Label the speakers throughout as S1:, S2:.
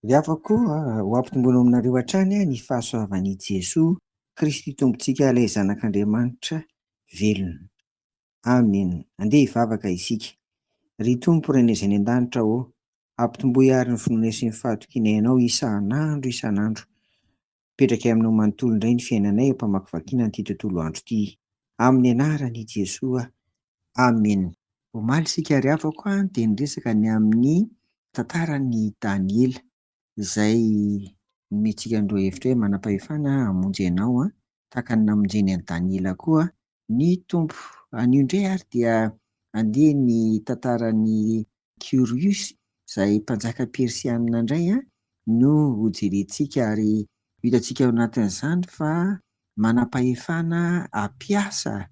S1: Ry havako, ho ampitomboina aminareo hatrany ny fahasoavan'i Jesoa Kristy Tompontsika ilay Zanak'Andriamanitra velona. Amena. Andeha hivavaka isika. Ry Tompo Rainay izay any an-danitra ô, ampitomboy àry ny finoanay sy ny fahatokianay Anao isan'andro isan'andro. Mipetrakay aminao manontolo indray ny fiainanay eo am-pamakivakiana an'ity tontolo andro ity. Amin'ny anaran'i Jesoa. Amena. Omaly isika ry havako dia niresaka ny amin'ny tantaran'i Daniela izay nomentsika an'ireo hevitra hoe manam-pahefana hamonjy anao tahaka ny namonjeny an'i Daniela koa ny Tompo. Anio indray ary dia andeha ny tantaran'i Kyriosy izay mpanjaka persianina indray no hojerentsika ary ho hitantsika ao anatin'izany fa manam-pahefana hampiasa,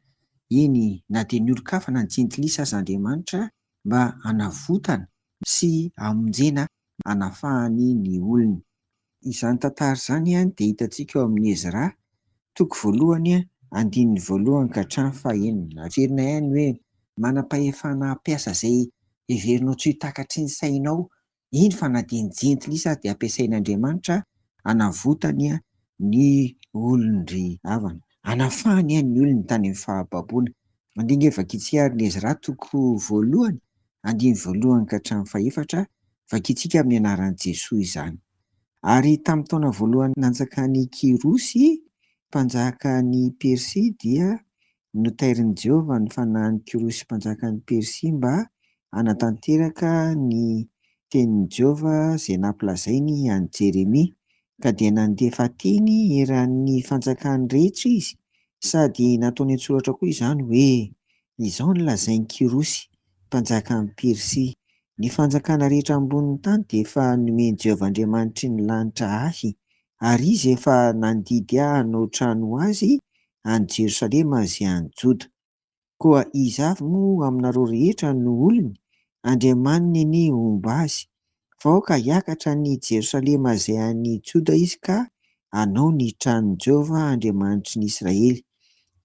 S1: eny na dia ny olon-kafa na ny jentilisa aza Andriamanitra mba hanavotana sy hamonjena hanafahany ny olony. Izany tantara izany dia hitantsika ao amin'ny Ezra, toko voalohany, andininy voalohany ka hatramin'ny fahenina. Averina ihany hoe manam-pahefana hampiasa izay heverinao tsy ho takatry ny sainao, eny fa na dia ny jentilisa aza dia ampiasain'Andriamanitra hanavotany ny olon-dry havana, hanafahany ny olony tany amin'ny fahababoana. Andeha ange vakintsika ary ny Ezra toko voalohany, andininy voalohany ka hatramin'ny fahefatra, vakintsika amin'ny anaran'i Jesoa izany. Ary tamin'ny taona voalohany nanjakan'i Kyrosy, mpanjakan'i Persia, dia notairin'i Jehovah ny fanahin'i Kyrosy mpanjakan'i Persia mba hanatanteraka ny tenin'i Jehovah izay nampilazainy an'i Jeremia. Ka dia nandefa teny eran'ny fanjakany rehetra izy, sady nataony an-tsoratra koa izany hoe, Izao no lazain'i Kyrosy, mpanjakan'i Persia, Ny fanjakana rehetra ambonin'ny tany dia efa nomen'i Jehovah Andriamanitry ny lanitra ahy, ary izy efa nandidy ahy hanao trano ho azy any Jerosalema sy any Joda. Koa iza avy moa aminareo rehetra no olony? Andriamaniny anie homba azy. Fa aoka hiakatra any Jerosalema izay any Joda izy ka hanao ny tranon'i Jehovah Andriamanitry ny Israely.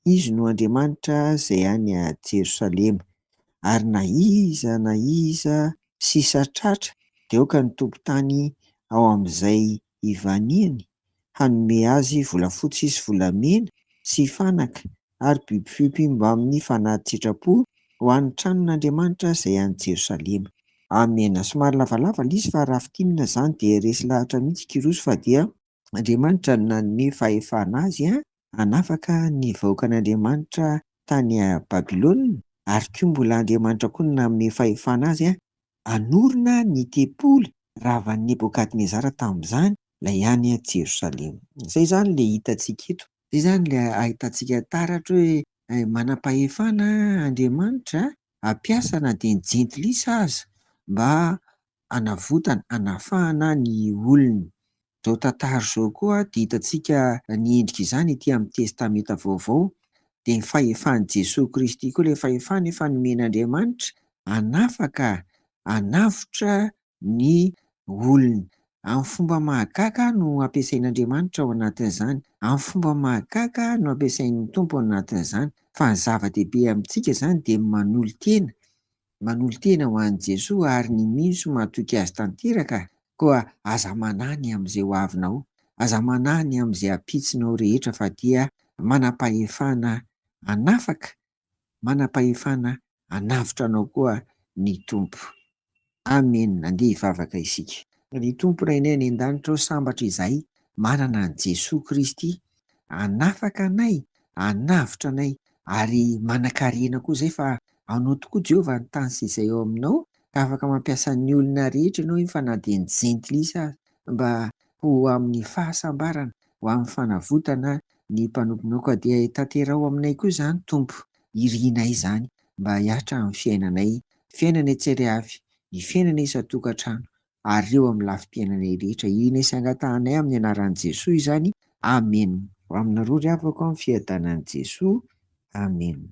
S1: Izy no Andriamanitra izay any Jerosalema. Ary na iza na iza sisa tratra dia aoka ny tompon-tany ao amin'izay ivaniany hanome azy volafotsy sy volamena sy fanaka ary biby fiompy mbamin'ny fanati-tsitrapo ho an'ny tranon'Andriamanitra izay any Jerosalema. Amena. Somary lavalava ilay izy fa raha fintinina izany dia resy lahatra mihitsy Kyrosy fa dia Andriamanitra no nanome fahefana azy hanafaka ny vahoakan'Andriamanitra tany Babylona, ary koa mbola Andriamanitra koa no nanome fahefana azy hanorina ny tempoly ravan'i Nebokadnezara tamin'izany, ilay any Jerosalema. Izay izany ilay hitantsika eto. Izay izany ilay ahitantsika taratra hoe manam-pahefana Andriamanitra hampiasa na dia ny jentilisa aza mba hanavotana, hanafahana ny olony. Izao tantara izao koa dia hitantsika ny endrika izany ety amin'ny Testamenta Vaovao, dia ny fahefan'i Jesoa Kristy koa, ilay fahefana efa nomen'Andriamanitra hanafaka, hanavotra ny olony. Amin'ny fomba mahagaga no ampiasain'Andriamanitra ao anatin'izany, amin'ny fomba mahagaga no ampiasain'ny Tompo ao anatin'izany, fa ny zava-dehibe amintsika izany dia ny manolo-tena manolo-tena ho an'i Jesoa ary ny mino sy matoky Azy tanteraka, koa aza manahy ny amin'izay ho avinao, aza manahy ny amin'izay hampitsinao rehetra fa dia manam-pahefana hanafaka, manam-pahefana hanavotra anao koa ny Tompo. Amena, andeha hivavaka isika. Ry Tompo Rainay any an-danitra ô, sambatra izahay manana an'i Jesoa Kristy hanafaka anay, hanavotra anay, ary manan-karena koa izay fa Anao tokoa Jehovah ny tany sy izay ao aminao, ka afaka mampiasa ny olona rehetra Ianao eny fa na dia ny jentilisa aza, mba ho amin'ny fahasambarana, ho amin'ny fanavotana ny mpanomponao. Koa dia tanteraho aminay koa izany Tompo, irinay izany mba hihatra amin'ny fiainanay, fiainanay tsirairay avy, ny fiainanay isan-tokantrano, ary eo amin'ny lafim-piainanay rehetra. Irinay sy angatahanay amin'ny anaran'i Jesoa izany. Amena. Ho aminareo ry havako ny fiadanan'i Jesoa. Amena.